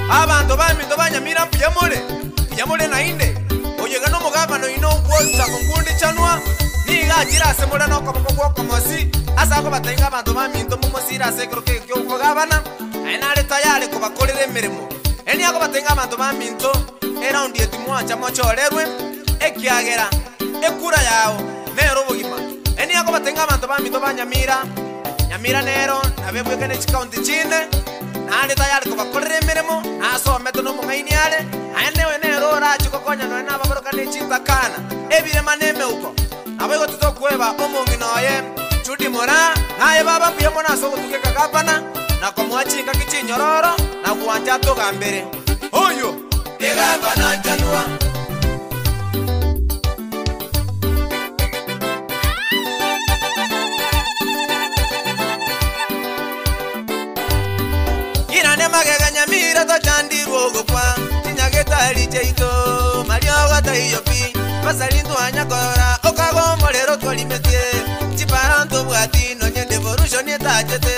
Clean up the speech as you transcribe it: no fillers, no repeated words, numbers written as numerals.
Abanto baminto ba Nyamira mbuya more, mbuya more naende. Oyo iga nomogabana oino Walter Onkundi Chanua, nigo achire ase more nokoboko gw'okomosi, ase akobatebia ng'a abanto baminto momosire ase ekero kege ki'obogabana, naende nare tayari kobakorera emeremo. Ere nigo akobatebia ng'a abanto baminto, eraundi eye timwancha mochorerwe, ekiagera ekura yao nero obogima. Ere nigo akobatebia ng'a abanto baminto ba Nyamira, Nyamira nero nabebweke ne chikaunti chinde, naende tayari kobakorera emeremo, nasomete nomong'aini are, naende oyo nere orache gokonya nonya nababaroka ne chintakana, ebirema na emeuko. Naboigo titokweba omong'ina oye Judy Moraa, naye baba mbuya mono ase ogotugeka gavana, na komoa chingaki chinyororo, na gwancha atogambere. Oyio negavana Nchanua. Irane magega nyamira tochandirwe ogokwa, chinyagetari chiaito mariogo taiyo pi, basari ntwanya korora okaga omorero twarimetie, chipara ntobwati nonye devolution etachete.